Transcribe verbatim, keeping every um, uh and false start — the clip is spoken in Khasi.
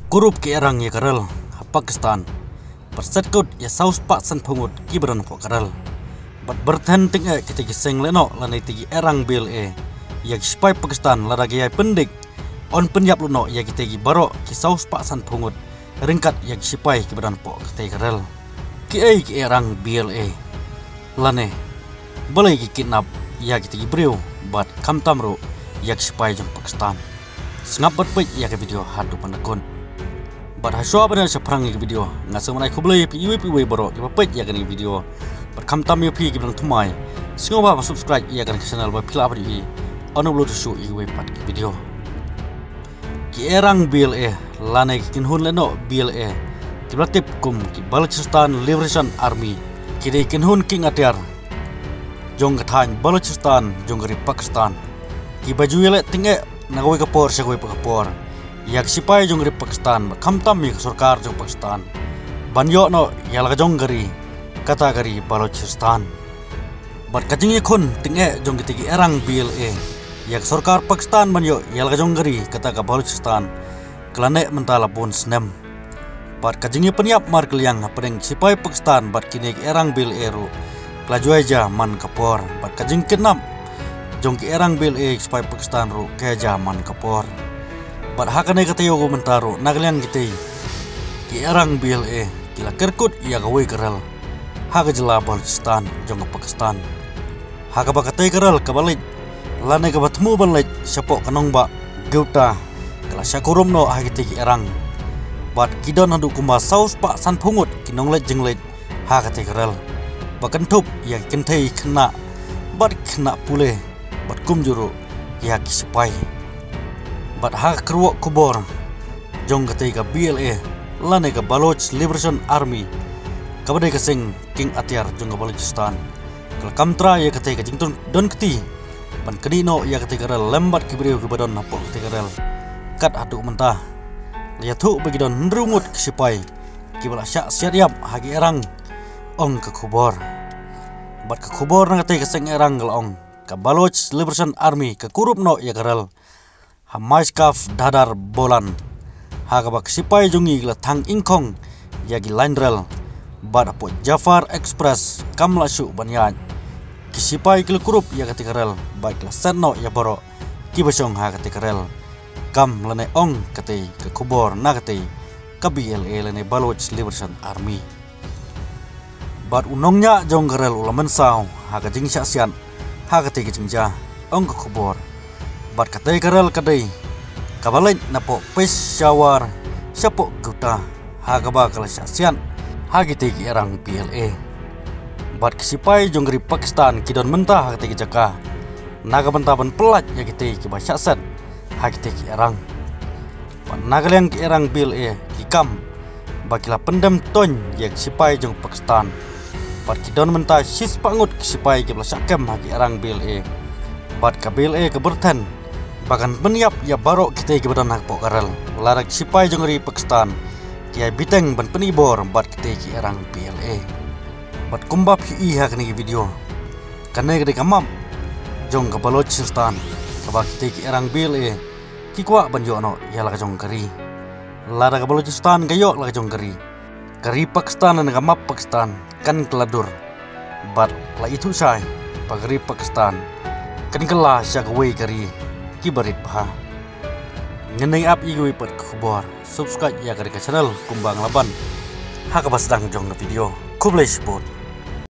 Kurup ki erang ïa ka rel ha Pakistan. Bad set kut ïa saw spah sanphew ngut kiba don hapoh ka rel. Bad byrthen tyngeh kita ki seng lehnoh lane kita ki erang B L A ïa ki sipai Pakistan lada ki ïai pyndik, yn pynïap lut noh ïa kita ki baroh ki saw spah sanphew ngut ryngkat ïa ki sipai kiba don hapoh kita ka rel. Kiei ki erang B L A lane balei ki kidnap ïa kita ki briew bad khamtam ruh ïa ki sipai jong Pakistan? Sngap bad peit ïa ka video haduh ban da kut. Bad hashwa ban ïa shaphrang ïa ka video, nga sngewbha ban ai khublei ïa phi iwei pa iwei baroh kiba peit ïa kane ka video. Bad khamtam ïa phi kiba dang thymmai, sngewbha ban subscribe ïa kane ka channel ba phi lah ban ïohi ban upload shuh ïa kiwei pat ki video. Ki erang B L A lane ki kynhun lehnoh B L A kiba la tip kum ki Balochistan Liberation Army, ki dei kynhun kieng atiar jong ka thaiñ Balochistan jong ka ri Pakistan, kiba ju ïaleh tyngeh na kawei ka por sha kawei pat ka por ïa ki sipai jong ka ri Pakistan bad khamtam ïa ka sorkar jong Pakistan ban ïoh noh ïa la ka jong ka ri, kata ka ri Balochistan. Bad ka jingïakhun tyngeh jong kita ki erang B L A ïa ka sorkar Pakistan ban ïoh ïa la ka jong ka ri, kata ka Balochistan, ka la neh mynta la bun snem. Bad ka jingïapynïap markylliang hapdeng ki sipai Pakistan bad kine ki erang B L A ruh ka la ju ïai jia man ka por. Bad ka jingkidnap jong ki erang B L A ïa ki sipai Pakistan ruh ka ïai jia man ka por. Bad ha kane ka taïew mynta ruh na ka liang kitei ki erang B L A ki la kyrkut ïa kawei ka rel ha ka jylla Balochistan jong ka Pakistan, ha kaba katei ka rel kaba leit lane kaba thmu ban leit shapoh ka nongbah Guta ka la shah kurup noh ha kitei ki erang. Bad ki don haduh kumba saw spah sanphew ngut ki nongleit jingleit ha katei ka rel, ba kynthup ïa ki kynthei khynnah bad ki khynnah pule bad kumjuh ruh ïa ki sipai. Bad ha ka kyrwoh khubor jong katei ka B L A lane ka Baloch Liberation Army, kaba dei ka seng kieng atiar jong ka Balochistan, ka la kam trai ïa katei ka jingdon, don kti ban knieh noh ïa katei ka rel lem bad ki briew kiba don hapoh katei ka rel. Kat haduh mynta la ïathuh ba ki don hynriew ngut ki sipai kiba la shah siat ïap ha ki erang, ong ka khubor. Bad ka khubor na katei ka seng erang ka la ong ka Baloch Liberation Army ka kurup noh ïa ka rel ha Mashkaf Dhadar Bolan, ha kaba ki sipai jong ngi ki la thang ingkhong ïa ki line rel. Bad hapoh Jafar Express kam lah shuh ban ïaid, ki sipai ki la kurup ïa katei ka rel bad ki la set noh ïa baroh kiba shong ha katei ka rel, kam lane ong katei ka khubor na katei ka B L A lane Baloch Liberation Army. Bad u nongñiah jong ka rel u la mynsaw ha ka jingshah siat ha katei ka jingjia, ong ka khubor. Bad katei ka rel ka dei kaba leit napoh Peshawar shapoh Guta, ha kaba ka la shah siat ha kitei ki erang B L A. Bad ki sipai jong ka ri Pakistan ki don mynta ha katei ka jaka na ka bynta ban pyllait ïa kitei kiba shah siat ha kitei ki erang. Bad na ka liang ki erang B L A ki kam ba ki la pyndem toiñ ïa ki sipai jong Pakistan. Bad ki don mynta shispah ngut ki sipai kiba la shah kem ha ki erang B L A. Bad ka B L A ka byrthen ba kan pynïap ïa baroh kitei kiba don hapoh ka rel lada ki sipai jong ka ri Pakistan ki ïai bteng ban pyni bor bad kitei ki erang B L A. Bad kumba phi i ha kane ka video, kane ka dei ka map jong ka Balochistan kaba kitei ki erang B L A ki kwah ban ïoh noh ïa la ka jong ka ri. Lada ka Balochistan ka ïoh la ka jong ka ri, ka ri Pakistan lane ka map Pakistan kan kylla dur. Bad la ithuh shai ba ka ri Pakistan kan kylla sha kawei ka ri kiba rit bha. Ngin ap ïa kiwei pat ki khubor, subscribe ïa kane ka channel kumba nga la ban ha kaba sdang jong ka video. Khublei shibun.